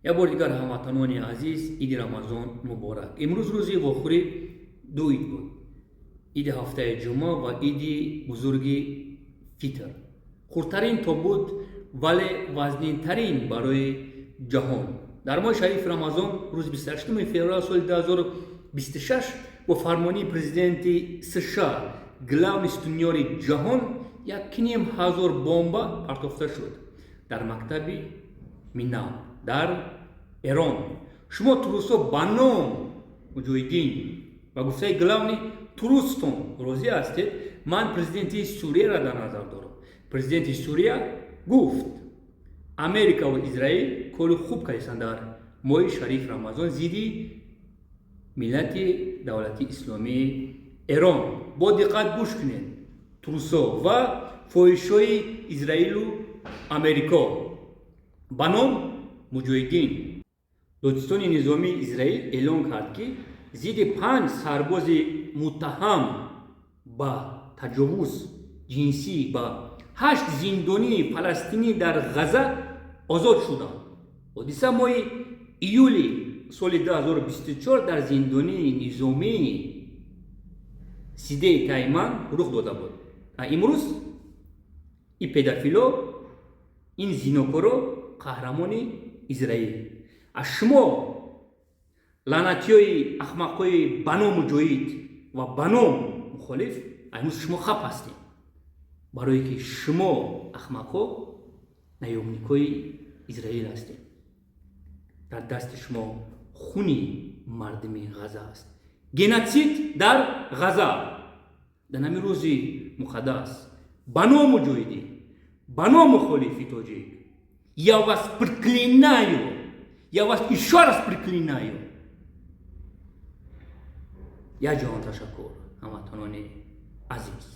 Як бори дигар, ҳамватанони азиз, иди Рамазон муборак. Имрӯз рӯзи вохӯрӣ ду ид буд: иди ҳафтаи ҷумъа ва иди бузурги Фитр. Хурдтарин тобут, вале вазнинтарин барои ҷаҳон. Дар моҳи шарифи Рамазон, рӯзи 28 феврал соли 2026, бо фармонии президенти США, главный сутенёри ҷаҳон, 1500 бомба партофта шуд дар мактаби Минаб дар Эрон. Шумо, трусо ба ном муҷоҳидин, ба гуфтаи главный трустон розӣ ҳастед? Ман президенти Сурияро дар назар дорам. Президенти Сурия гуфт, Америкаву Израил кори хуб кардистанд дар моҳи шариф Рамазон зидди миллати давлати исломии Эрон. Бо диққат гӯш кунед, трусо ва фоҳишҳои Израилу Америко ба ном муҷоҳидин. Додситони низомии Израил эълон кард, ки зидди панҷ сарбози муттаҳам ба таҷовуз ҷинсӣ ба ҳашт зиндонии фаластинӣ дар Ғаза озод шуданд. Ҳодиса моҳи июли соли 2024 дар зиндонии низомии Сидеи Тайман рух дода буд. А имрӯз ин педофило, ин зинокоро қаҳрамони Израил. А шумо, лаънатиёи ахмақҳои ба ном муҷоҳид ва ба ном мухолиф, имрӯз шумо хап ҳастед, барое ки шумо, ахмақҳо, наёмникҳои Израил ҳастед. Дар дасти шумо хуни мардуми Ғаза аст. Геноцид дар Ғаза дар ҳамин рӯзи муқаддас. Ба ном муҷоҳидин, ба ном мухолифи тоҷик, я вас проклинаю, я вас ещё раз проклинаю. Як ҷаҳон ташаккур, ҳамватанони азиз.